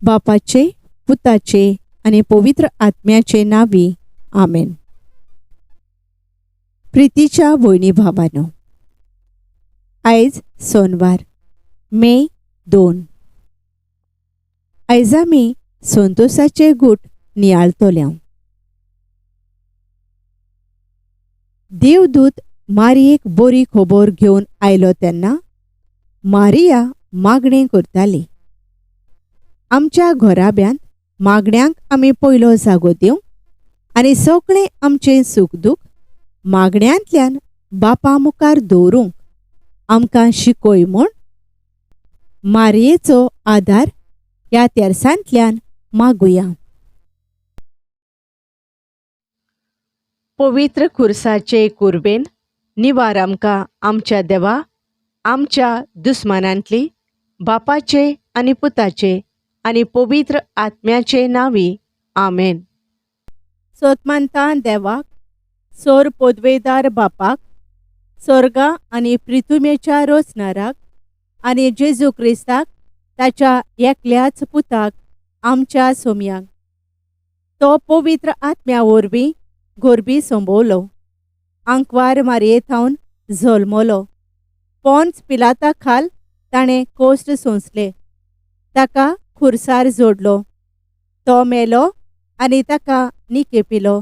बापाचे, पुताचे आनी पवित्र आत्म्याचे नांवी, आमेन. प्रितीच्या भयणी भावानो, आयज सोनवार, मे 2. आयज आमी संतोसाचे गूट नियाळतले. देवदूत मारियेक बरी खबर घेवन आयलो तेन्ना मारिया मागणें करताली. आमच्या घराब्यांत मागण्यांक आमी पयलो जागो दिवंक आनी सगळें आमचें सूख दूख मागण्यांतल्यान बापा मुखार दवरूंक आमकां शिकय म्हूण मारियेचो आदार ह्या तेर्सांतल्यान मागुया. पवित्र खुर्साचे कुर्बेन निवार आमकां आमच्या देवा, आमच्या दुस्मानांतली, बापाचे आनी पुताचे आनी पवित्र आत्म्याचे नांवी, आमेन. सोतमानता देवाक, सोर पोदवेदार बापाक, सोर्गा आनी प्रिथुमेच्या रोचनाराक आनी जेजू क्रिस्ताक ताच्या एकल्याच पुताक आमच्या सोमयाक, तो पवित्र आत्म्या वरवीं गोरबी संबवलो, आंकवार मारये थावन जल्मलो, पोन्स पिलाता खाल ताणें कोश्ट सोंसले, ताका खुर्सार जोडलो, तो मेलो आनी ताका निकेपिलो,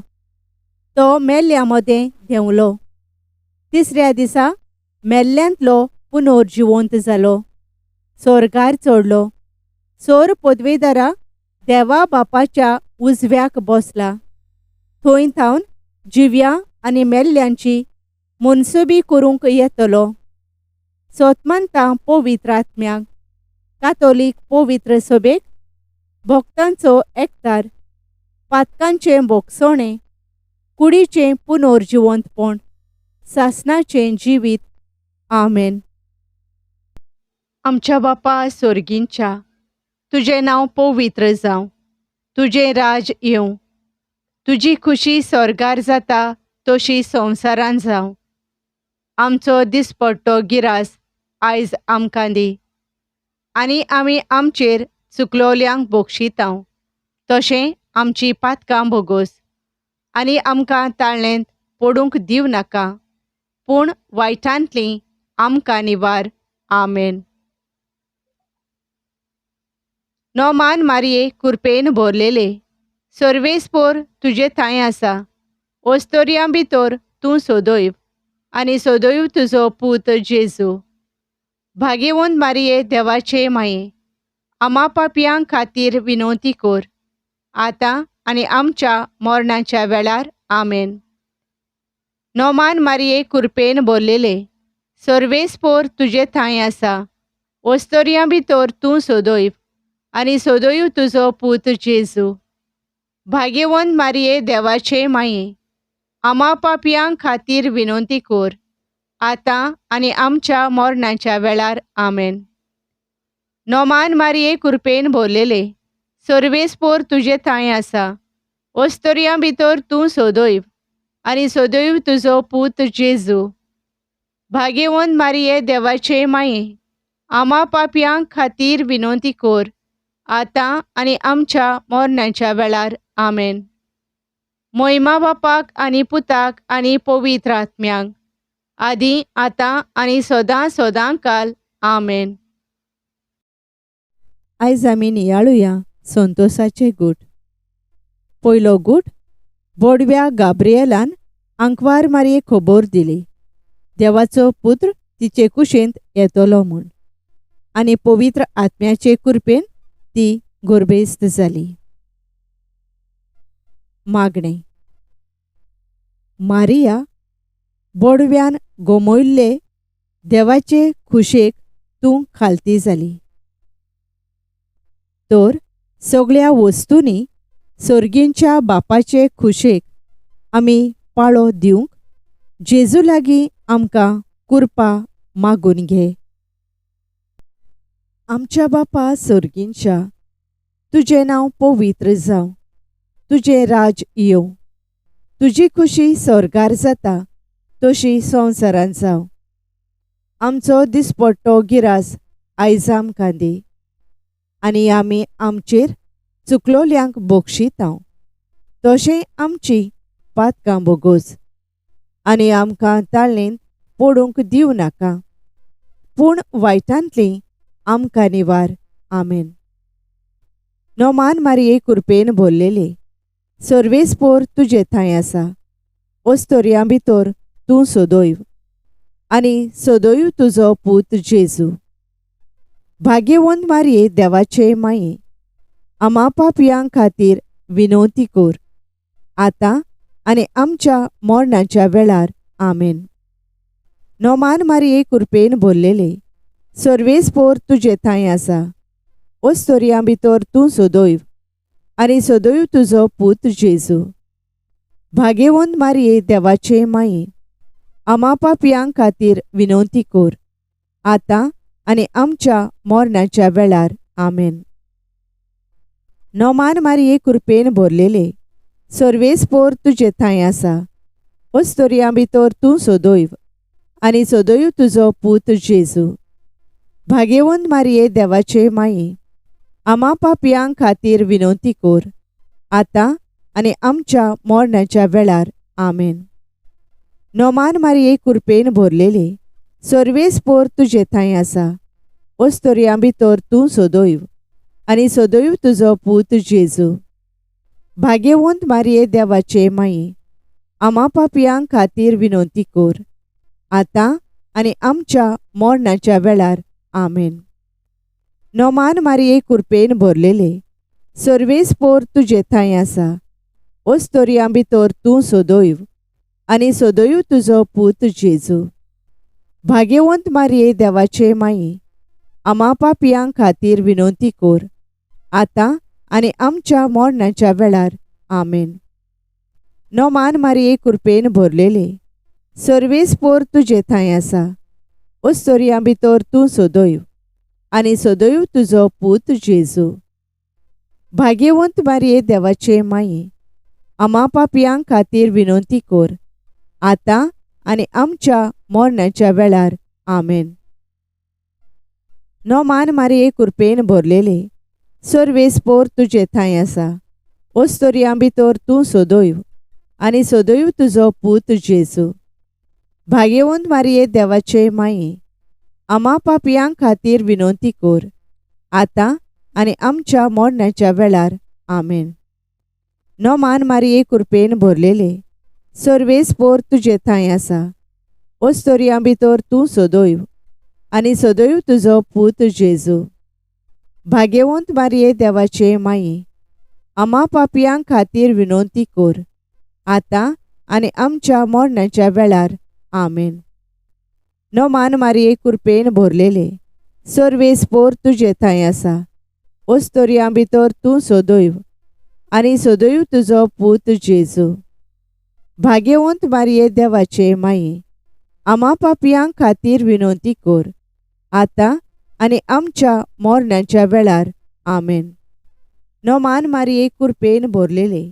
तो मेल्ल्या मदें देंवलो, तिसऱ्या दिसा मेल्ल्यांतलो पुनर्जिवंत जालो, सोर्गार चडलो, सोर पदवेदारा देवा बापाच्या उजव्याक बसला, थंय थावन जिव्या आनी मेल्ल्यांची मनसुबी करूंक येतलो. सोतमानता पवित्र आत्म्याक, कातोलीक पवित्र सभेक, भक्तांचो एकतार, पातकांचें भोगसणें, कुडीचें पुनर्जिवंतपण, सासणाचें जिवीत, आमेन. आमच्या बापा सोर्गींच्या, तुजें नांव पवित्र जावं, तुजें राज येवं, तुजी खुशी स्वर्गार जाता तशी संवसारान जावं. आमचो दिसपट्टो गिरास आयज आमकां दी आनी आमी आमचेर चुकलोल्यांक बोगशितांव तशें आमची पातकां भोगोस आनी आमकां ताळ्ळेंत पडूंक दिवं नाका, पूण वायटांतली आमकां निवार, आमेन. नोमान मारये कुरपेन भरलेले, सर्वेस्पोर तुजे थांय आसा, ओस्तोरयां भितर तूं सोदोयव आनी सोदोयव तुजो पूत जेजू. भागेवंत मारये देवाचे माये, आमा पापयां खातीर विनवती कर, आतां आनी आमच्या मरणाच्या वेळार, आमेन. नोमान मारये कुरपेन भरलेले, सर्वेस्पोर तुजे थांय आसा, ओस्तोरयां भितर तूं सोदोयव आनी सोदोयव तुजो पूत जेजू. भागेवंत मारये देवाचे माये, आमा पापयां खातीर विनवती कर, आतां आनी आमच्या मरणाच्या वेळार, आमेन. नोमान मारये कुरपेन भरलेले, सर्वेस्पोर तुजे थांय आसा, ओस्तोरयां भितर तूं सोदोयव आनी सोदोयव तुजो पूत जेजू. भागेवंत मारये देवाचे माये, आमा पापयां खातीर विनवती कर, आतां आनी आमच्या मरणाच्या वेळार, आमेन. मोहिमा बापाक आनी पुताक आनी पवित्र आत्म्याक, आदी आतां आनी सदां सदां काल, आमेन. आयज आमी नियाळुया संतोसाचे गूट. पयलो गूट, बोडव्या गाब्रिएलान आंकवार मारये खबर दिली, देवाचो पुत्र तिचे कुशेंत येतलो म्हूण, आनी पवित्र आत्म्याचे कुरपेन ती गोरबेस्त जाली. मागणें. मारिया, बोडव्यान गोमयल्ले देवाचे खुशेक तूं खालती जाली, तर सगळ्या वस्तूंनी सोर्गींच्या बापाचे खुशेक आमी पाळो दिवंक जेजू लागीं आमकां कुरपा मागून घे. आमच्या बापा सोर्गींच्या, तुजें नांव पवित्र जावं, तुजें राज येवं, तुजी खुशी स्वर्गार जाता तशी संवसारान जावं. आमचो दिसपट्टो गिरास आयज आमकां दी आनी आमी आमचेर चुकलोल्यांक बोगशितांव तशें आमची पातकां बोगोस आनी आमकां ताळेंत पडूंक दिवं नाका पूण वायटांतली आमकां निवार. आमेन. नोमान मारिये कुरपेन भरलेले सर्वेस्पोर तुजे थंय आसा. ओस्तोरयां भितर तूं सदैव आनी सदैव तुजो पूत जेजू. भाग्यवंत मारिये देवाचे माये आमा पापयां खातीर विनवती कर आतां आनी आमच्या मरणाच्या वेळार. आमेन. नोमान मारिये कुरपेन भरलेले सर्वेस्पोर तुजे थंय आसा. ओस्तोरयां भितर तूं सदैव आनी सदैव तुजो पूत जेजू. भाग्यवंत मारिये देवाचे माये आमा पापयां खातीर विनवती कर आतां आनी आमच्या मरणाच्या वेळार. आमेन. नोमान मारिये कुरपेन भरलेले सर्वेस्पोर तुजे थंय आसा. ओस्तोरयां भितर तूं सदैव आनी सदैव तुजो पूत जेजू. भाग्यवंत मारिये देवाचे माये आमा पापयां खातीर विनवती कर आतां आनी आमच्या मरणाच्या वेळार. आमेन. नोमान मारिये कुरपेन भरलेले सर्वेस्पोर तुजे थंय आसा. ओस्तोरयां भितर तूं सदैव आनी सदैव तुजो पूत जेजू. भाग्यवंत मारिये देवाचे माये आमा पापयां खातीर विनवती कर आतां आनी आमच्या मरणाच्या वेळार. आमेन. नोमान मारिये कुरपेन भरलेले सर्वेस्पोर तुजे थंय आसा. ओस्तोरयां भितर तूं सदैव आनी सदैव तुजो पूत जेजू. भाग्यवंत मारिये देवाचे माये आमा पापयां खातीर विनवती कर आतां आनी आमच्या मरणाच्या वेळार. आमेन. नोमान मारिये कुरपेन भरलेले सर्वेस्पोर तुजे थंय आसा. ओस्तोरयां भितर तूं सदैव आनी सदैव तुजो पूत जेजू. भाग्यवंत मारिये देवाचे माये आमा पापयां खातीर विनवती कर आतां आनी आमच्या मरणाच्या वेळार. आमेन. नोमान मारिये कुरपेन भरलेले सर्वेस्पोर तुजे थंय आसा. ओस्तोरयां भितर तूं सदैव आनी सदैव तुजो पूत जेजू. भाग्यवंत मारिये देवाचे माये आमा पापयां खातीर विनवती कर आतां आनी आमच्या मरणाच्या वेळार. आमेन. नोमान मारिये कुरपेन भरलेले सर्वेस्पोर तुजे थंय आसा. ओस्तोरयां भितर तूं सदैव आनी सदैव तुजो पूत जेजू. भाग्यवंत मारिये देवाचे माये आमा पापयां खातीर विनवती कर आतां आनी आमच्या मरणाच्या वेळार. आमेन. नोमान मारिये कुरपेन भरलेले सर्वेस्पोर तुजे थंय आसा. ओस्तोरयां भितर तूं सदैव आनी सदैव तुजो पूत जेजू. भाग्यवंत मारिये देवाचे माये आमा पापयां खातीर विनवती कर आतां आनी आमच्या मरणाच्या वेळार. आमेन. नोमान मारिये कुरपेन भरलेले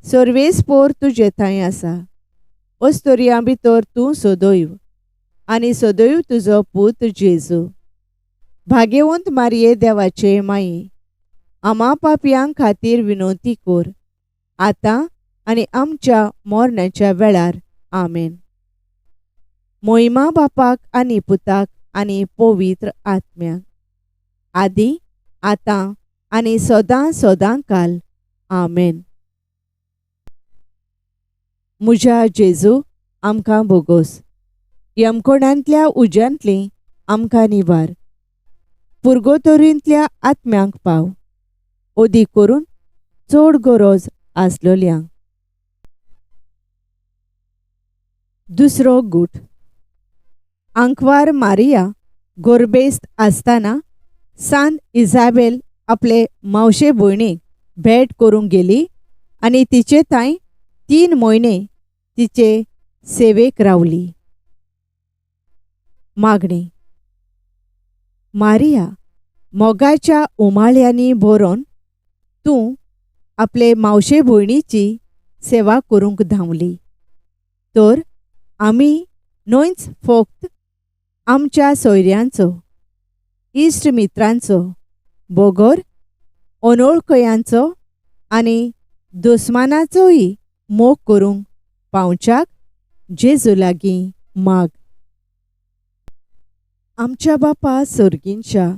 सर्वेस्पोर तुजे थंय आसा. ओस्तोरयां भितर तूं सदैव आनी सदैव तुजो पूत जेजू. भाग्यवंत मारिये देवाचे माये आमा पापयां खातीर विनवती कर आतां आनी आमच्या मरणाच्या वेळार. आमेन. मोहिमा बापाक आनी पुताक आनी पवित्र आत्म्याक, आदी आतां आनी सदां सदां काल. आमेन. म्हज्या जेजू आमकां बोगोस, यमकोणांतल्या उज्यांतली आमकां निवार, पुर्गोतोरींतल्या आत्म्यांक पाव, ओदी करून चड गरज आसलोल्यांक. दुसरो गूट. आंकवार मारिया गोरबेस्त आसतना सांत इजाबेल आपले मावशे भयणीक भेट करूंक गेली आनी तिचे थंय 3 म्हयने तिचे सेवेक रावली. मागणी. मारिया, मोगाच्या उमाळ्यांनी भरून तूं आपले मावशे भयणीची सेवा करूंक धांवली, तर आमी न्हयच फक्त आमच्या सोयऱ्यांचो, इश्ट मित्रांचो, बोगोर अनोळखयांचो आनी दुस्मानाचोय मोग करूंक पावच्याक जेजू लागीं माग. आमच्या बापा सर्गींच्या,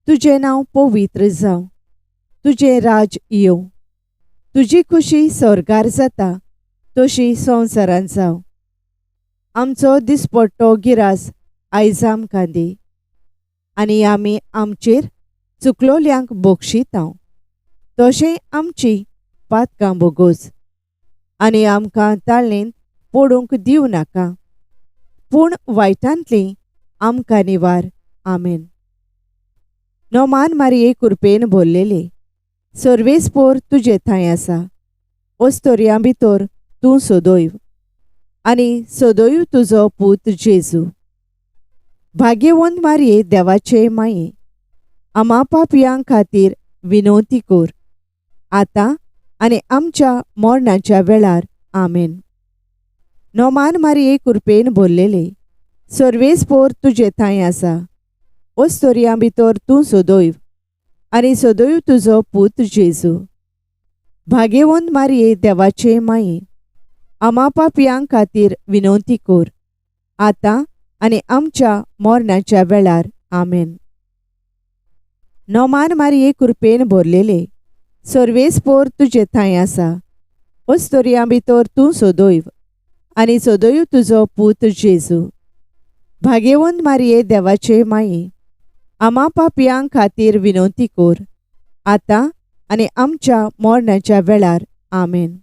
तुजें नांव पवित्र जावं, तुजें राज येवं, तुजी खुशी स्वर्गार जाता तशी संवसारांत जावं. आमचो दिसपट्टो गिरास आयज आमकां दी आनी आमी आमचेर चुकलोल्यांक बक्षितांव तशें आमची पातकां बोगोस आनी आमकां ताळेंत पडूंक दिवं नाका, पूण वायटांतली आमकां निवार. आमेन. नोमान मारये कुरपेन भरलेले, सर्वेस्पोर तुजे थंय आसा, ओस्तोरयां भितर तूं सदैव आनी सदैव तुजो पूत जेजू. भाग्यवंत मारये देवाचे माये, आमा पापयां खातीर विनवती कर, आतां आनी आमच्या मरणाच्या वेळार. आमेन. नोमान मारये कुरपेन भरलेले, सर्वेस्पोर तुजे थंय आसा, ओस्तोरयां भितर तूं सदैव आनी सदैव तुजो पूत जेजू. भाग्यवंत मारये देवाचे माये, आमा पापयां खातीर विनवती कर, आतां आनी आमच्या मरणाच्या वेळार. आमेन. नोमान मारये कुरपेन भरलेले, सर्वेस्पोर तुजे थंय आसा, ओस्तोरयां भितर तूं सदैव आनी सदैव तुजो पूत जेजू. भाग्यवंत मारये देवाचे माये, आमा पापयां खातीर विनवती कर, आतां आनी आमच्या मरणाच्या वेळार. आमेन.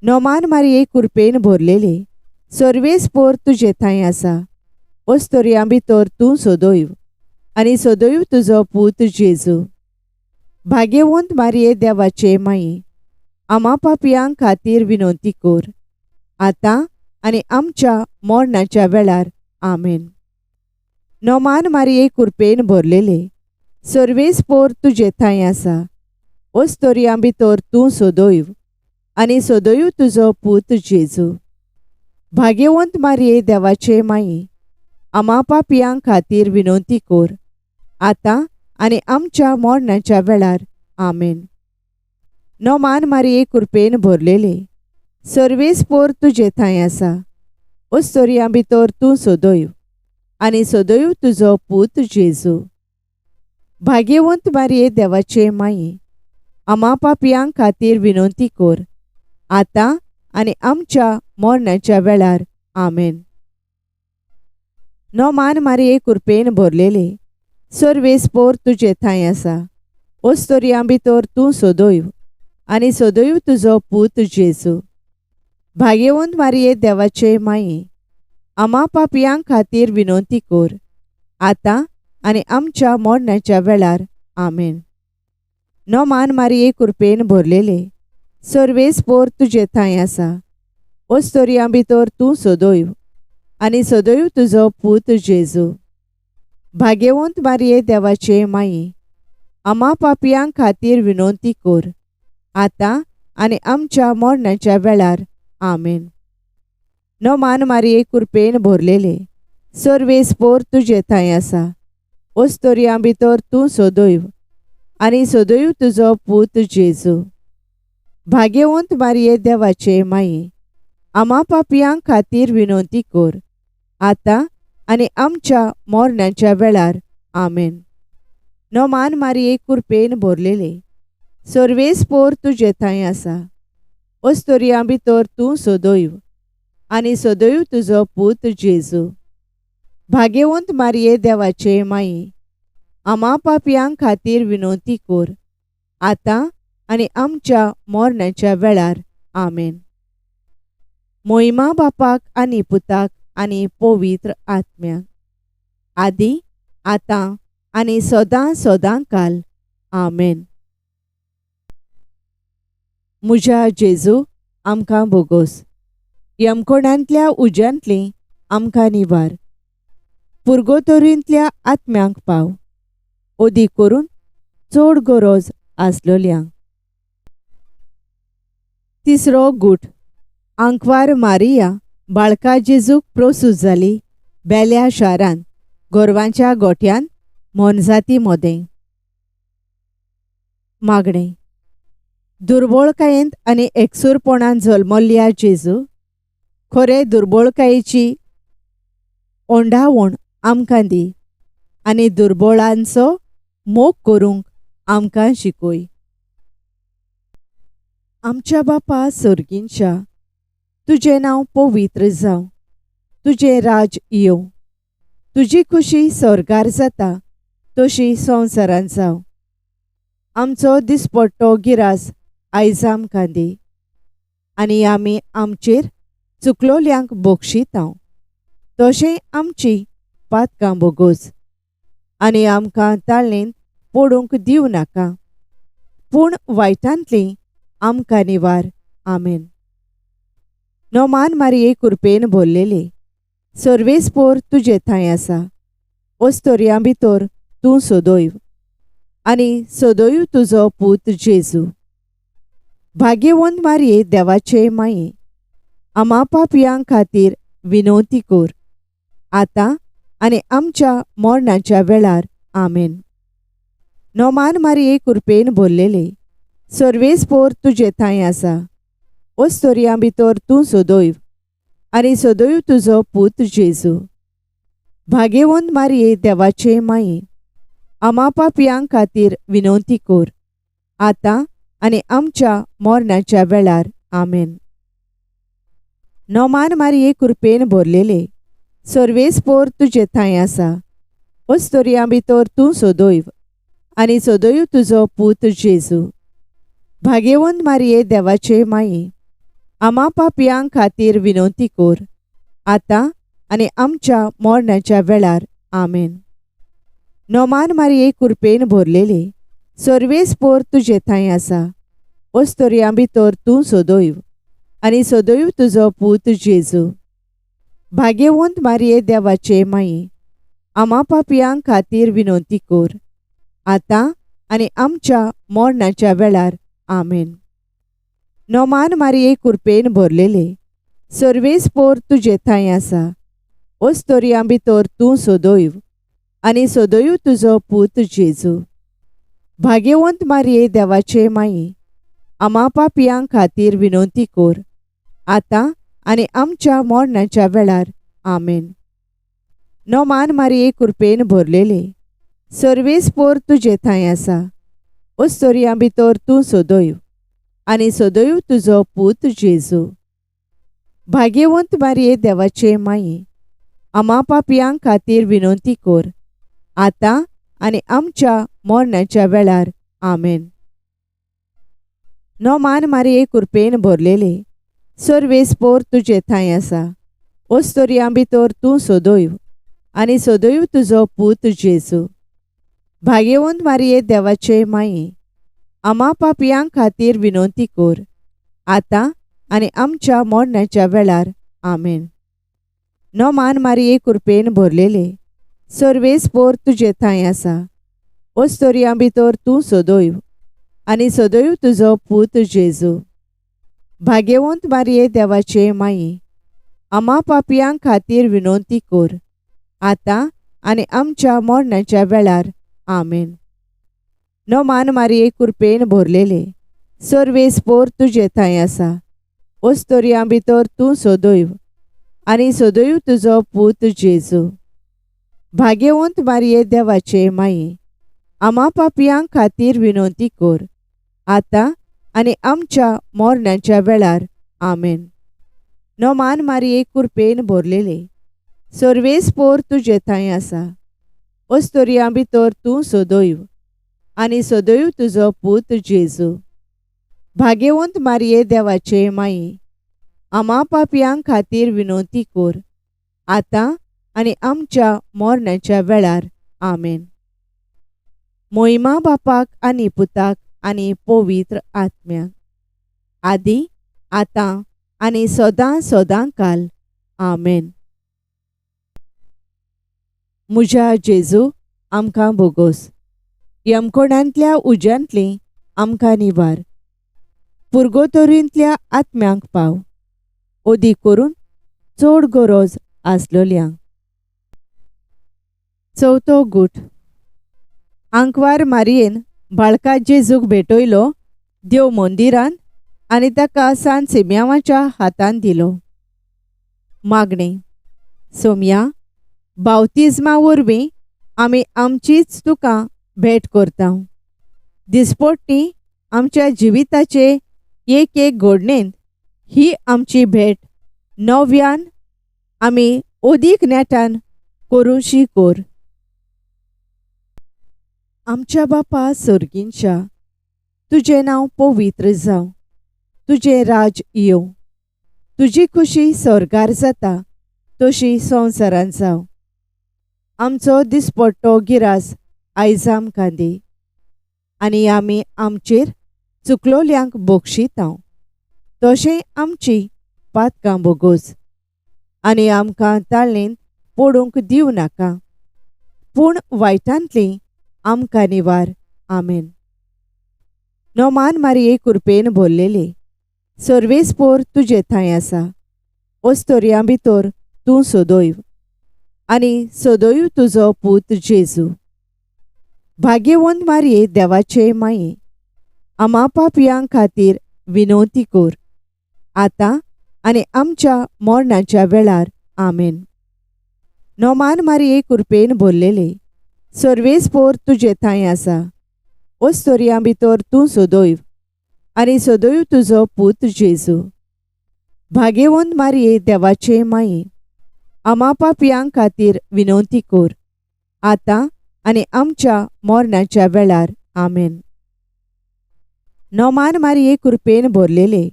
नोमान मारये कुरपेन भरलेले, सर्वेस्पोर तुजे थंय आसा, ओस्तोरयां भितर तूं सदैव आनी सदैव तुजो पूत जेजू. भाग्यवंत मारये देवाचे माये, आमा पापयां खातीर विनवती कर, आतां आनी आमच्या मरणाच्या वेळार. आमेन. नोमान मारये कुरपेन भरलेले, सर्वेस्पोर तुजे थंय आसा, ओस्तोरयां भितर तूं सदैव आनी सदैव तुजो पूत जेजू. भाग्यवंत मारये देवाचे माये, आमा पापयां खातीर विनवती कर, आतां आनी आमच्या मरणाच्या वेळार. आमेन. नोमान मारये कुरपेन भरलेले, सर्वेस्पोर तुजे थंय आसा, ओस्तोरयां भितर तूं सदैव आनी सदैव तुजो पूत जेजू. भाग्यवंत मारये देवाचे माये, आमा पापयां खातीर विनवती कर, आतां आनी आमच्या मरणाच्या वेळार. आमेन. नोमान मारये कुरपेन भरलेले, सर्वेस्पोर तुजे थंय आसा, ओस्तोरयां भितर तूं सदैव आनी सदैव तुजो पूत जेजू. भाग्यवंत मारये देवाचे माये, आमा पापयां खातीर विनवती कर, आतां आनी आमच्या मरणाच्या वेळार. आमेन. नोमान मारये कुरपेन भरलेले, सर्वेस्पोर तुजे थंय आसा, ओस्तोरयां भितर तूं सदैव आनी सदैव तुजो पूत जेजू. भाग्यवंत मारये देवाचे माये, आमा पापयां खातीर विनवती कर, आतां आनी आमच्या मरणाच्या वेळार. आमेन. नोमान मारये कुरपेन भरलेले, सर्वेस्पोर तुजे थंय आसा, ओस्तोरयां भितर तूं सदैव आनी सदैव तुजो पूत जेजू. भाग्यवंत मारये देवाचे माये, आमा पापयां खातीर विनवती कर, आतां आनी आमच्या मरणाच्या वेळार. आमेन. नोमान मारये कुरपेन भरलेले, सर्वेस्पोर तुजे थंय आसा, ओस्तोरयां भितर तूं सदैव आनी सदैव तुजो पूत जेजू. भाग्यवंत मारये देवाचे माये, आमा पापयां खातीर विनवती कर, आतां आनी आमच्या मरणाच्या वेळार. आमेन. मोहिमा बापाक आनी पुताक आनी पवित्र आत्म्याक, आदी आतां आनी सदां सदां काल. आमेन. म्हज्या जेजू, आमकां बोगोस, यमकोणांतल्या उज्यांतली आमकां निवार, पुर्गोतोरींतल्या आत्म्यांक पाव, अदीक करून चड गरज आसलोल्यांक. तिसरो गूट. आंकवार मारिया बाळका जेजूक प्रोसूत जाली बेल्या शारांत गोरवांच्या गोठ्यांत मोनजाती मोदें. मागणें. दुर्बोळकायेंत आनी एकसूरपणान जल्मल्ल्या जेजू, खरे दुर्बोळकायेची ओंडावण आमकां दी आनी दुर्बोळांचो मोग करूंक आमकां शिकय. आमच्या बापा सर्गींच्या, तुजें नांव पवित्र जावं, तुजें राज येवं, तुजी खुशी स्वर्गार जाता तशी संवसारांत जावं. आमचो दिसपट्टो गिरास आयज आमकां दी आनी आमी आमचेर चुकलोल्यांक बक्षितांव तशें आमची पातकां बोगोस आनी आमकां ताळेंत पडूंक दिवं नाका, पूण वायटांतली आमकां निवार. आमेन. नोमान मारिये कुरपेन भरलेले, सर्वेस्पोर तुजे थंय आसा, ओस्तोरयां भितर तूं सदैव आनी सदैव तुजो पूत जेजू. भाग्यवंत मारिये देवाचे माये, आमा पापयां खातीर विनवती कर, आतां आनी आमच्या मरणाच्या वेळार. आमेन. नोमान मारिये कुरपेन भरलेले, सर्वेस्पोर तुजे थंय आसा, ओस्तोरयां भितर तूं सदैव आनी सदैव तुजो पूत जेजू. भाग्यवंत मारिये देवाचे माये, आमा पापयां खातीर विनवती कर, आतां आनी आमच्या मरणाच्या वेळार. आमेन. नोमान मारिये कुरपेन भरलेले, सर्वेस्पोर तुजे थंय आसा, ओस्तोरयां भितर तूं सदैव आनी सदैव तुजो पूत जेजू. भाग्यवंत मारिये देवाचे माये, आमा पापयां खातीर विनवती कर, आतां आनी आमच्या मरणाच्या वेळार. आमेन. नोमान मारिये कुरपेन भरलेले, सर्वेस्पोर तुजे थंय आसा, ओस्तोरयां भितर तूं सदैव आनी सदैव तुजो पूत जेजू. भाग्यवंत मारिये देवाचे माये, आमा पापयां खातीर विनवती कर, आतां आनी आमच्या मरणाच्या वेळार. आमेन. नोमान मारिये कुरपेन भरलेले, सर्वेस्पोर तुजे थंय आसा, ओस्तोरयां भितर तूं सदैव आनी सदैव तुजो पूत जेजू. भाग्यवंत मारिये देवाचे माये, आमा पापयां खातीर विनवती कर, आतां आनी आमच्या मरणाच्या वेळार. आमेन. नोमान मारिये कुरपेन भरलेले, सर्वेस्पोर तुजे थंय आसा, ओस्तोरयां भितर तूं सदैव आनी सदैव तुजो पूत जेजू. भाग्यवंत मारिये देवाचे माये, आमा पापयां खातीर विनवती कर, आतां आनी आमच्या मरणाच्या वेळार. आमेन. नोमान मारिये कुरपेन भरलेले, सर्वेस्पोर तुजे थंय आसा, ओस्तोरयां भितर तूं सदैव आनी सदैव तुजो पूत जेजू. भाग्यवंत मारिये देवाचे माये, आमा पापयां खातीर विनवती कर, आतां आनी आमच्या मरणाच्या वेळार. आमेन. नोमान मारिये कुरपेन भरलेले, सर्वेस्पोर तुजे थंय आसा, ओस्तोरयां भितर तूं सदैव आनी सदैव तुजो पूत जेजू. भाग्यवंत मारिये देवाचे माये, आमा पापयां खातीर विनवती कर, आतां आनी आमच्या मरणाच्या वेळार. आमेन. नोमान मारिये कुरपेन भरलेले, सर्वेस्पोर तुजे थंय आसा, ओस्तोरयां भितर तूं सदैव आनी सदैव तुजो पूत जेजू. भाग्यवंत मारिये देवाचे माये, आमा पापयां खातीर विनवती कर, आतां आनी आमच्या मरणाच्या वेळार. आमेन. नोमान मारिये कुरपेन भरलेले, सर्वेस्पोर तुजे थंय आसा, ओस्तोरयां भितर तूं सदैव आनी सदैव तुजो पूत जेजू. भाग्यवंत मारिये देवाचे माये, आमा पापयां खातीर विनवती कर, आतां आनी आमच्या मरणाच्या वेळार. आमेन. मोहिमा बापाक आनी पुताक आनी पवित्र आत्म्याक, आदी आतां आनी सदां सदां काल. आमेन. म्हज्या जेजू, आमकां बोगोस, यमकोणांतल्या उज्यांतली आमकां निवार, पुर्गोतोरींतल्या आत्म्यांक पाव, ओदी करून चड गरज आसलोल्यांक. चवथो गूट. आंकवार मारियेन बाळका जेजूक भेटयलो देव मंदिरांत आनी ताका सान सिम्यांवाच्या हातान दिलो. मागणें. सोमया, बावतिज्मा वरवीं आमी आमचीच तुका भेट करता. दिसपट्टी आमच्या जिविताचे एक एक घडणेंत ही आमची भेट नव्यान आमी अदीक नेटान करूंशी कर. आमच्या बापा सर्गींच्या, तुजें नांव पवित्र जावं, तुजें राज येवं, तुजी खुशी स्वर्गार जाता तशी संवसारांत जावं. आमचो दिसपट्टो गिरास आयज आमकां दी आनी आमी आमचेर चुकलोल्यांक बक्षितांव तशें आमची पातकां बोगोस आनी आमकां ताळणेंत पडूंक दिवं नाका, पूण वायटांतली आमकां निवार. आमेन. नोमान मारये कुरपेन भरलेले, सर्वेस्पोर तुजे थंय आसा, ओस्तोरयां भितर तूं सदैव आनी सदैव तुजो पूत जेजू. भाग्यवंत मारये देवाचे माये, आमा पापयां खातीर विनवती कर, आतां आनी आमच्या मरणाच्या वेळार. आमेन. नोमान मारये कुरपेन भरलेले, सर्वेस्पोर तुजे थंय आसा, ओस्तोरयां भितर तूं सदैव आनी सदैव तुजो पूत जेजू. भाग्यवंत मारये देवाचे माये, आमा पापयां खातीर विनवती कर, आतां आनी आमच्या मरणाच्या वेळार. आमेन. नोमान मारये कुरपेन भरलेले,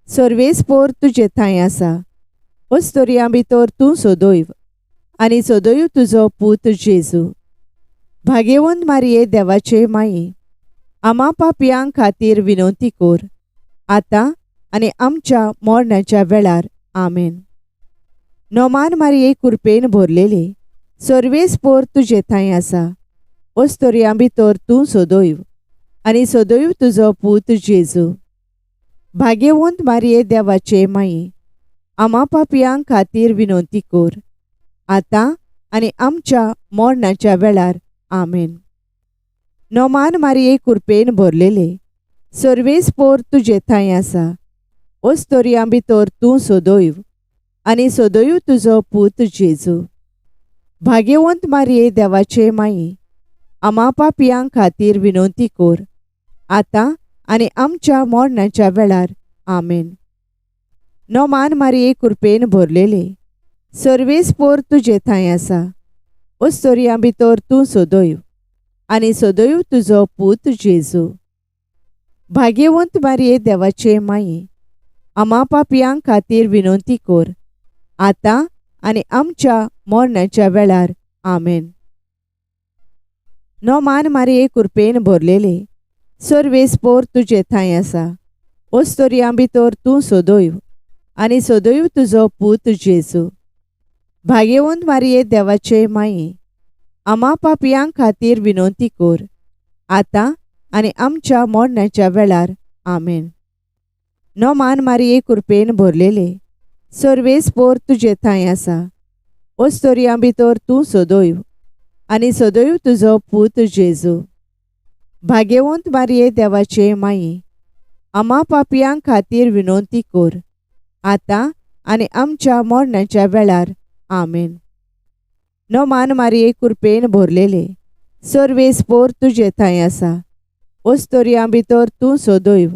सर्वेस्पोर तुजे थंय आसा, ओस्तोरयां भितर तूं सदैव आनी सदैव तुजो पूत जेजू. भाग्यवंत मारये देवाचे माये, आमा पापयां खातीर विनवती कर, आतां आनी आमच्या मरणाच्या वेळार. आमेन. नोमान मारये कुरपेन भरलेले, सर्वेस्पोर तुजे थंय आसा, ओस्तोरयां भितर तूं सदैव आनी सदैव तुजो पूत जेजू. भाग्यवंत मारये देवाचे माये, आमा पापयां खातीर विनवती कर, आतां आनी आमच्या मरणाच्या वेळार. आमेन. नोमान मारये कुरपेन भरलेले, सर्वेस्पोर तुजे थंय आसा, ओस्तोरयां भितर तूं सदैव आनी सदैव तुजो पूत जेजू. भाग्यवंत मारये देवाचे माये, आमा पापयां खातीर विनवती कर, आतां आनी आमच्या मरणाच्या वेळार. आमेन. नोमान मारये कुरपेन भरलेले, सर्वेस्पोर तुजे थंय आसा, ओस्तोरयां भितर तूं सदैव आनी सदैव तुजो पूत जेजू. भाग्यवंत मारये देवाचे माये, आमा पापयां खातीर विनवती कर, आतां आनी आमच्या मरणाच्या वेळार. आमेन. नोमान मारये कुरपेन भरलेले, सर्वेस्पोर तुजे थंय आसा, ओस्तोरयां भितर तूं सदैव आनी सदैव तुजो पूत जेजू. भाग्यवंत मारये देवाचे माये, आमा पापयां खातीर विनवती कर, आतां आनी आमच्या मरणाच्या वेळार. आमेन. नोमान मारये कुरपेन भरलेले, सर्वेस्पोर तुजे थंय आसा, ओस्तोरयां भितर तूं सदैव आनी सदैव तुजो पूत जेजू. भाग्यवंत मारये देवाचे माये, आमा पापयां खातीर विनवती कर, आतां आनी आमच्या मरणाच्या वेळार. आमेन. नोमान मारये कुरपेन भरलेले, सर्वेस्पोर तुजे थंय आसा, ओस्तोरयां भितर तूं सदैव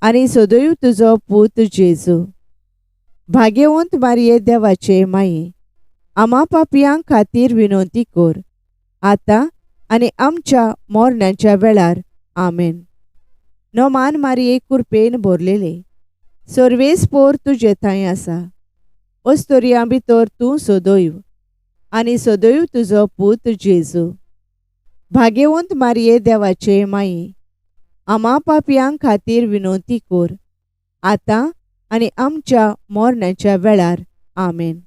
आनी सदैव तुजो पूत जेजू. भाग्यवंत मारये देवाचे माये, आमा पापयां खातीर विनवती कर, आतां आनी आमच्या मरणाच्या वेळार. आमेन. नोमान मारये कुरपेन भरलेले, सर्वेस्पोर तुजे थंय आसा, ओस्तोरयां भितर तूं सदैव आनी सदैव तुजो पूत जेजू. भाग्यवंत मारये देवाचे माये, आमा पापयां खातीर विनवती कर, आतां आनी आमच्या मरणाच्या वेळार. आमेन.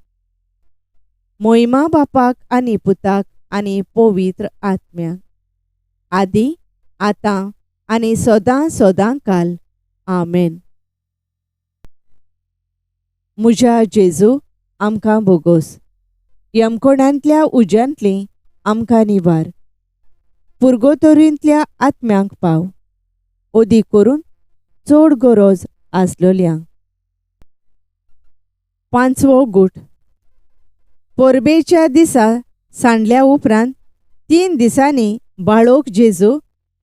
मोहिमा बापाक आनी पुताक आनी पवित्र आत्म्याक, आदी आतां आनी सदां सदां काल. आमेन. म्हज्या जेजू, आमकां बोगोस, यमकोणांतल्या उज्यांतली आमकां निवार, पुर्गोतोरींतल्या आत्म्यांक पाव, अदीक करून चड गरज आसलोल्यांक. पांचवो गूट. परबेच्या दिसा सांडल्या उपरांत 3 दिसांनी बाळोक जेजू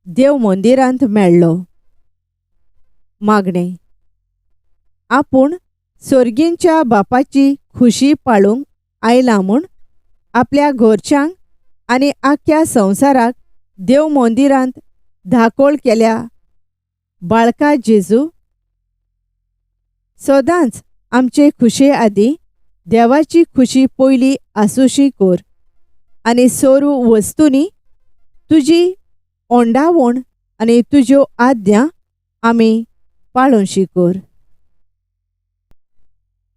देव मंदिरांत मेळ्ळो. मागणें. आपूण सोर्गींच्या बापाची खुशी पाळूंक आयला म्हूण आपल्या घरच्यांक आनी आख्ख्या संवसाराक देव मंदिरांत धाकोळ केल्या बाळका जेजू, सदांच आमचे खुशे आदीं देवाची खुशी पयली आसूशी कर आनी सर्व वस्तूंनी तुजी ओंडावण आनी तुज्यो आज्ञा आमी पाळोशी कर.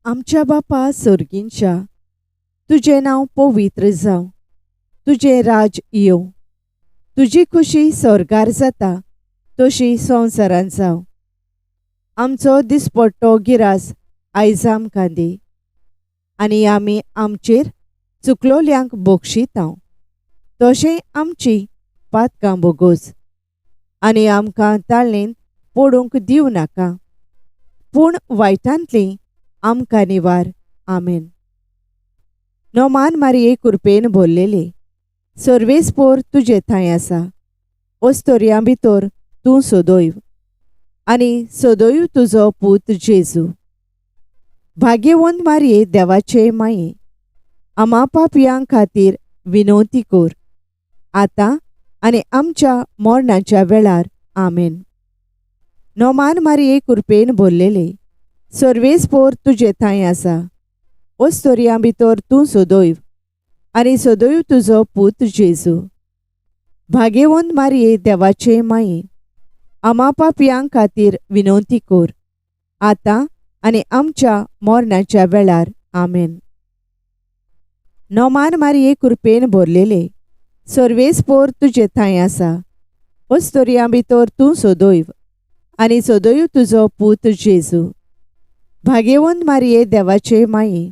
आमच्या बापा सोर्गींच्या, तुजें नांव पवित्र जावं, तुजें राज येवं, तुजी खुशी स्वर्गार जाता तशी संवसारांत जावं. आमचो दिसपट्टो गिरास आयज आमकां दी आनी आमी आमचेर चुकलोल्यांक बक्षितांव तशें आमची पातकां बोगोस आनी आमकां ताळणेन पडूंक दिवं नाका, पूण वायटांतली आमकां निवार. आमेन. नोमान मारिये कुरपेन भरलेले, सर्वेस्पोर तुजे थंय आसा, ओस्तोरयां भितर तूं सदैव आनी सदैव तुजो पूत जेजू. भाग्यवंत मारिये देवाचे माये, आमा पापयां खातीर विनवती कर, आतां आनी आमच्या मरणाच्या वेळार. आमेन. नोमान मारिये कुरपेन भरलेले, सर्वेस्पोर तुजे थंय आसा, ओस्तोरयां भितर तूं सदैव आनी सदैव तुजो पूत जेजू. भाग्यवंत मारिये देवाचे माये, आमा पापयां खातीर विनवती कर, आतां आनी आमच्या मरणाच्या वेळार. आमेन. नोमान मारिये कुरपेन भरलेले, सर्वेस्पोर तुजे थंय आसा, ओस्तोरयां भितर तूं सदैव आनी सदैव तुजो पूत जेजू. भाग्यवंत मारिये देवाचे माये,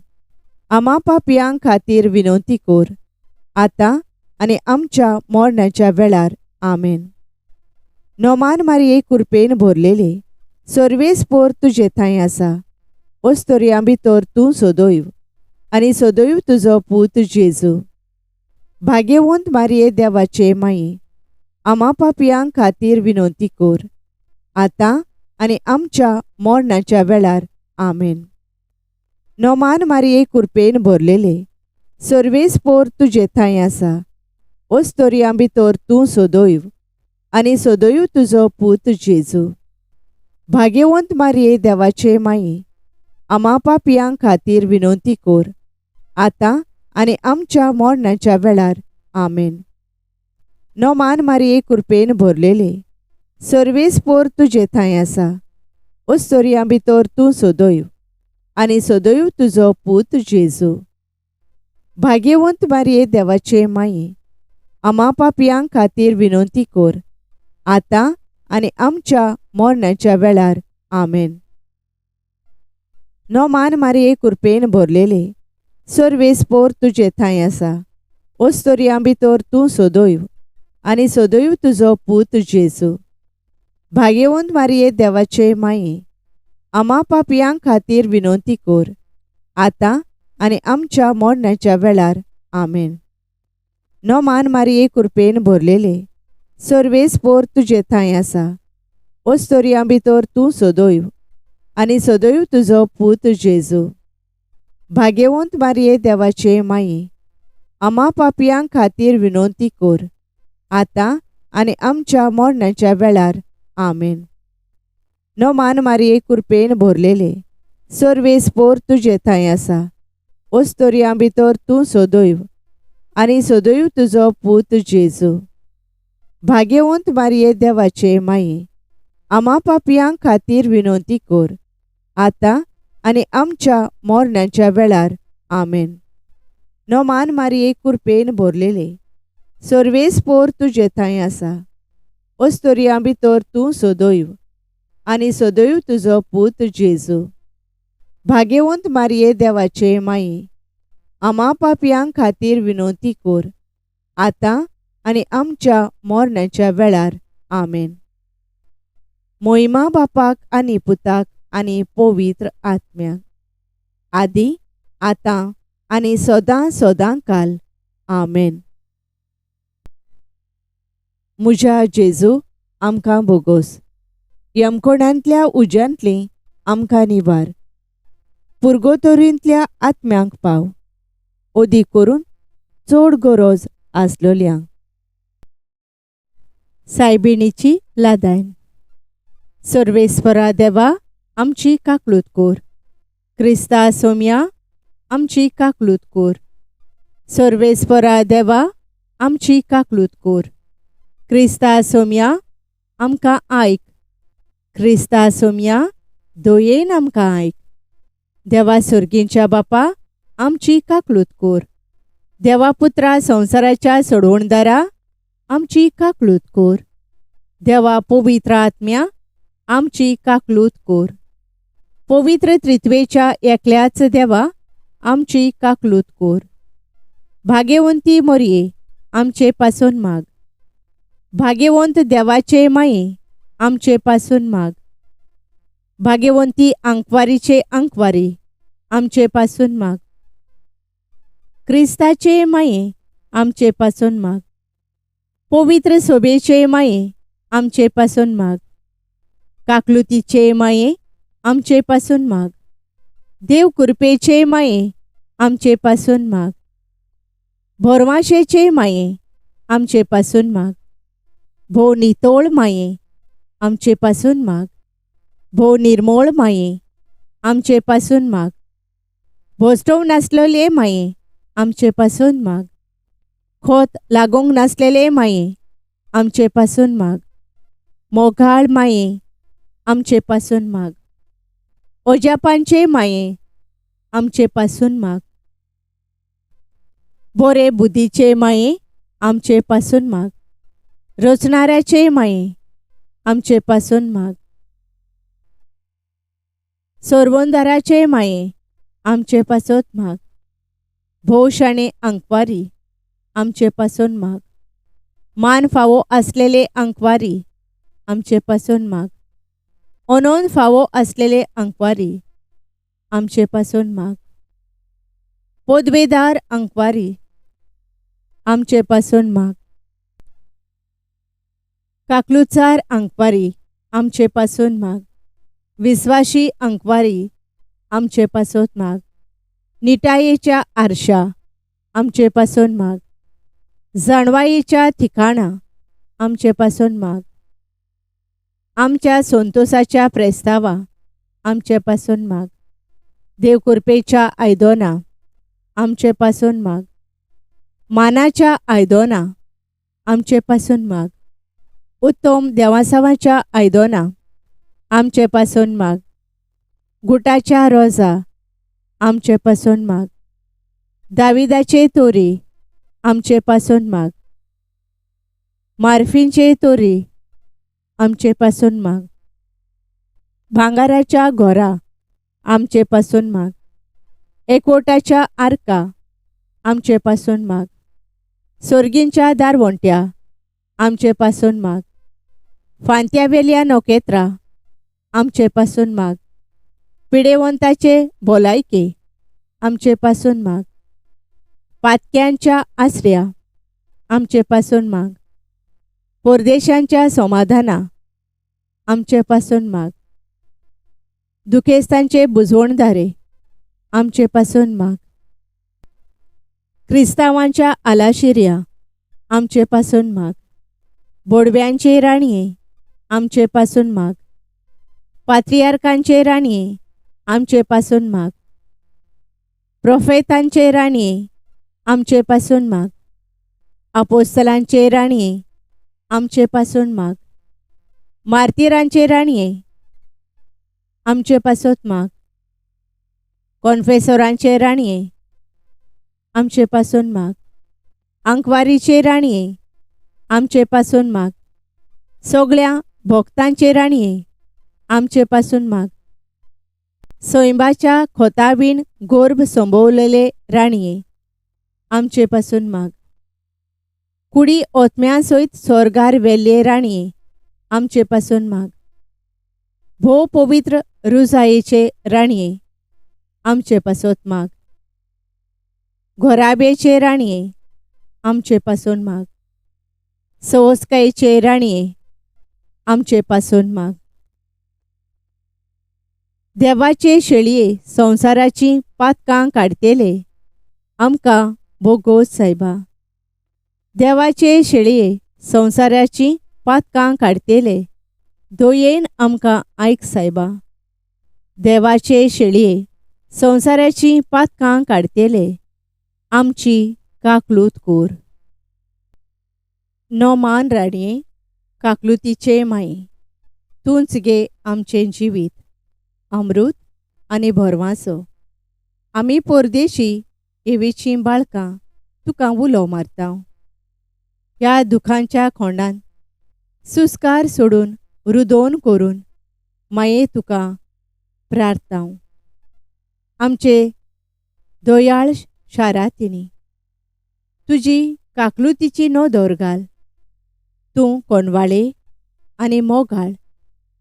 आमा पापयां खातीर विनवती कर, आतां आनी आमच्या मरणाच्या वेळार. आमेन. नोमान मारिये कुरपेन भरलेले, सर्वेस्पोर तुजे थंय आसा, ओस्तोरयां भितर तूं सदैव आनी सदैव तुजो पूत जेजू. भाग्यवंत मारिये देवाचे माये, आमा पापयां खातीर विनवती कर, आतां आनी आमच्या मरणाच्या वेळार. आमेन. नोमान मारिये कुरपेन भरलेले, सर्वेस्पोर तुजे थंय आसा, ओस्तोरयां भितर तूं सदैव आनी सदैव तुजो पूत जेजू. भाग्यवंत मारिये देवाचे माये, आमा पापयां खातीर विनवती कर, आतां आनी आमच्या मरणाच्या वेळार. आमेन. नोमान मारिये कुरपेन भरलेले, सर्वेस्पोर तुजे थंय आसा, ओस्तोरयां भितर तूं सदैव आनी सदैव तुजो पूत जेजू. भाग्यवंत मारिये देवाचे माये, आमा पापयां खातीर विनवती कर, आतां आनी आमच्या मरणाच्या वेळार. आमेन. नोमान मारिये कुरपेन भरलेले, सर्वेस्पोर तुजे थंय आसा, ओस्तोरयां भितर तूं सदैव आनी सदैव तुजो पूत जेजू. भाग्यवंत मारिये देवाचे माये, आमा पापयां खातीर विनवती कर, आतां आनी आमच्या मरणाच्या वेळार. आमेन. नोमान मारिये कुरपेन भरलेले, सर्वेस्पोर तुजे थंय आसा, ओस्तोरयां भितर तूं सदैव आनी सदैव तुजो पूत जेजू. भाग्यवंत मारिये देवाचे माये, आमा पापयां खातीर विनवती कर, आतां आनी आमच्या मरणाच्या वेळार. आमेन. नोमान मारिये कुरपेन भरलेले, सर्वेस्पोर तुजे थंय आसा, ओस्तोरयां भितर तूं सदैव आनी सदैव तुजो पूत जेजू. भाग्यवंत मारिये देवाचे माये, आमा पापयां खातीर विनवती कर, आतां आनी आमच्या मरणाच्या वेळार. आमेन. नोमान मारिये कुरपेन भरलेले, सर्वेस्पोर तुजे थंय आसा, ओस्तोरयां भितर तूं सदैव आनी सदैव तुजो पूत जेजू. भाग्यवंत मारिये देवाचे माये, आमा पापयां खातीर विनवती कर, आतां आनी आमच्या मरणाच्या वेळार. आमेन. मोहिमा बापाक आनी पुताक आनी पवित्र आत्म्याक, आदी आतां आनी सदां सदां काल. आमेन. म्हज्या जेजू, आमकां भोगोस. यमकोणांतल्या उज्यांतली आमकां निवार. पुर्गोतोरींतल्या आत्म्यांक पाव, अदीक करून चड गरज आसलोल्यांक. सायबिणीची लादायन. सर्वेस्परा देवा, आमची काकलूत कोर. क्रिस्ता सोम्या, आमची काकलूत कोर. सर्वेस्परा देवा, आमची काकलूत कोर. क्रिस्ता सोम्या, आमकां आयक. क्रिस्ता सोम्या, दयेन आमकां आयक. देवा सर्गींच्या बापा, आमची काकलूत कोर. देवा पुत्रा संवसाराच्या सोडवणदारा, आमची काकलूत कोर. देवा पवित्र आत्म्या, आमची काकलूत कोर. पवित्र त्रित्वेच्या एकल्याच देवा, आमची काकलूत कोर. भाग्यवंती मोरये, आमचे पासून माग. भाग्यवंत देवाचे माये, आमचे पासून माग. भाग्यवंती आंकवारीचे आंकवारी, आमचे पासून माग. क्रिस्ताचे माये, आमचे पासून माग. पवित्र सोबेचे माये, आमचे पासून माग. काकलुतीचे माये, आमचे पासून माग. देव कृपेचे माये, आमचे पासून माग. भोरवाशेचे माये, आमचे पासून माग. भोव नितोळ माये, आमचे पासून माग. भोव निर्मोळ माये, आमचे पासून माग. भोसटोव नासलेले माये, आमचे पासून माग. खोत लागूंक नासलेले माये, आमचे पासून माग. मोगाळ माये, आमचे पासून माग. ओजापांचे माये, आमचे पासून माग. बोरे बुद्धीचे माये, आमचे पासून माग. रचणाऱ्याचे माये, आमचे पासून माग. सोरवंदाराचे माये, आमचे पासत माग. भोव शाणे आंकवारी, आमचे पासून माग. मान फावो आसलेले आंकवारी, आमचे पासून माग. अनोन फावो आसलेले आंकवारी, आमचे पासून माग. पदवेदार आंकवारी, आमचे पासून माग. काकलुचार आंकवारी, आमचे पासून माग. विस्वाशी आंकवारी, आमचे पासत माग. निटायेच्या आरशा, आमचे पासून माग. जाणवायेच्या ठिकाणा, आमचे पासून माग. आमच्या संतोसाच्या प्रेस्तावा, आमचे पासून माग. देव कृपेच्या आयदोना, आमचे पासून माग. मानाच्या आयदोना, आमचे पासून माग. उत्तम देवासावाच्या आयदोना, आमचे पासून माग. गुटाच्या रोजा, आमचे पासून माग. दाविदाचे तोरी, आमचे पासून माग. मार्फींचे तोरी, आमचे पासून माग. भांगाराच्या घोरा, आमचे पासून माग. एकवटाच्या आर्का, आमचे पासून माग. सोर्गींच्या दारवंट्या, आमचे पासून माग. फांत्यावेल्या नखेत्रां, आमचे पासून माग. पिडेवंताचे भलायके, आमचे पासून माग. पातक्यांच्या आसऱ्या, आमचे पासून माग. परदेशांच्या समाधाना, आमचे पासून माग. दुखेस्तांचे बुजवणदारे, आमचे पासून माग. क्रिस्तांवांच्या आलाशिऱ्या, आमचे पासून माग. बोडव्यांचे राणये, आमचे पासून माग. पात्रियार्कांचे राणये, आमचे पासून माग. प्रोफेतांचे राणये, आमचे पासून माग. आपोस्तलांचे राणये, आमचे पासून माग. मार्तिरांचे राणये, आमचे पासत माग. कॉन्फेसोरांचे राणये, आमचे पासून माग. आंकवारीचे राणये, आमचे पासून माग. सगळ्या भक्तांचे राणये, आमचे पासून माग. सैंबाच्या खोतावीण गोर्भ संभवलेले राणये, आमचे पासून माग. कुडी ओतम्या सयत सोर्गार वेल्ले राणये आमचे पासून माग. भोव पवित्र रुजायेचे राणये आमचे पासत माग. घोराब्याचे राणये आमचे पासून माग. सवस्कायेचे राणये आमचे पासून माग. देवाचे शेळये संवसाराची पातकां काडटेले आमकां भोगोस सायबा. देवाचे शेळये संवसाराची पातकां काडटेले दयेन आमकां आयक सायबा. देवाचे शेळये संवसाराची पातकां काडटेले आमची काकलूत कोर. नोमान राणये काकलुतीचे माये तूंच गे आमचें जिवीत अमृत आनी भरवांसो. आमी परदेशी एवीचीं बाळकां तुका उलो मारता. ह्या दुखांच्या खोंडान सुस्कार सोडून रुदोन करून माये तुका प्रार्थना. आमचे दयाळ शारातिनी तुजी काकलुतीची नदर घाल. तूं कोणवाळे आनी मोगाळ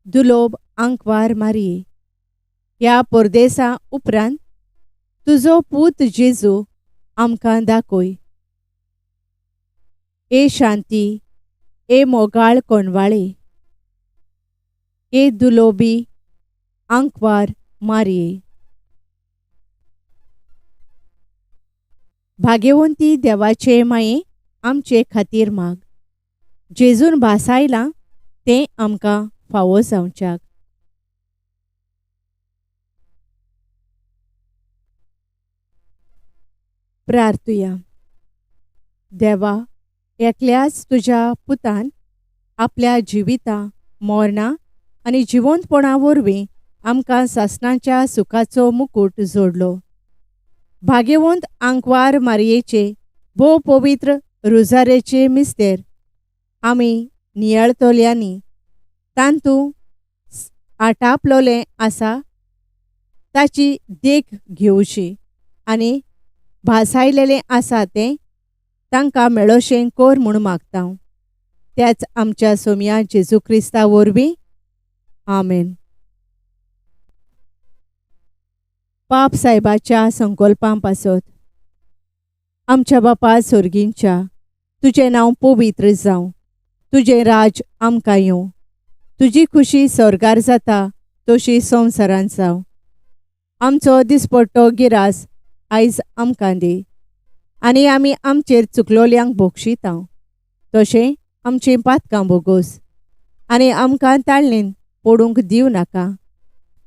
दुलोब आंकवार मारये. ह्या परदेसा उपरांत तुजो पूत जेजू आमकां दाखय. ए शांती, ए मोगाळ कोणवाळे, ए दुलोबी आंकवार मारये. भाग्यवंती देवाचे माये आमचे खातीर माग. जेजून भासायलां तें आमकां फावो जावच्याक. प्रार्थुया. देवा, एकल्याच तुज्या पुतान आपल्या जिविता मरणा आनी जिवंतपणा वरवीं आमकां सासणाच्या सुखाचो मुकूट जोडलो. भाग्यवंत आंकवार मारयेचे भोव पवित्र रुजारेचे मिस्तेर आमी नियाळतल्यांनी तांतू आटापलोलें आसा ताची देख घेवची आनी भासायलेलें आसा तें तांकां मेळोशें कोर म्हूण मागता. त्याच आमच्या सोमया जेजू क्रिस्ता वरवीं. आमेन. पाप सायबाच्या संकल्पां पासत. आमच्या बापा सोर्गींच्या, तुजें नांव पवित्र जावं, तुजें राज आमकां येवं, तुजी खुशी स्वर्गार जाता तशी संवसारांत जावं. आमचो दिसपट्टो गिरास आयज आमकां दी आनी आमी आमचेर चुकलोल्यांक भोगशिता तशें आमचीं पातकां भोगोस आनी आमकां ताळणेन पडूंक दिवं नाका,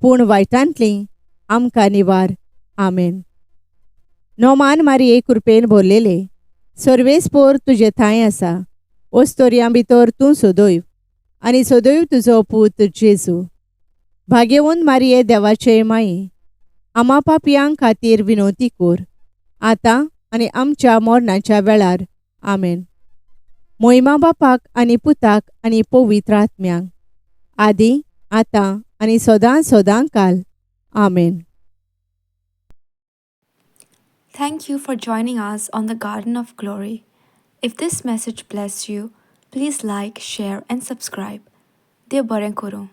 पूण वायटांतलीं आमकां निवार. आमेन. नोमान मारये कृपेन भरलेले सर्वेस्पोर तुजे थांय आसा. ओस्तोरयां भितर तूं सदैव आनी सदैव तुजो पूत जेजू. भाग्यवंत मारये देवाचे माये आमा पापयां खातीर विनवती कोर आतां आनी आमच्या मरणाच्या वेळार. आमेन. मोहिमा बापाक आनी पुताक आनी पवित्र आत्म्यांक, आदी आतां आनी सदां सदां काल. आमेन. Thank you for joining us on the Garden of Glory. If this message blessed you, please like, share, and subscribe. देव बरें करूं.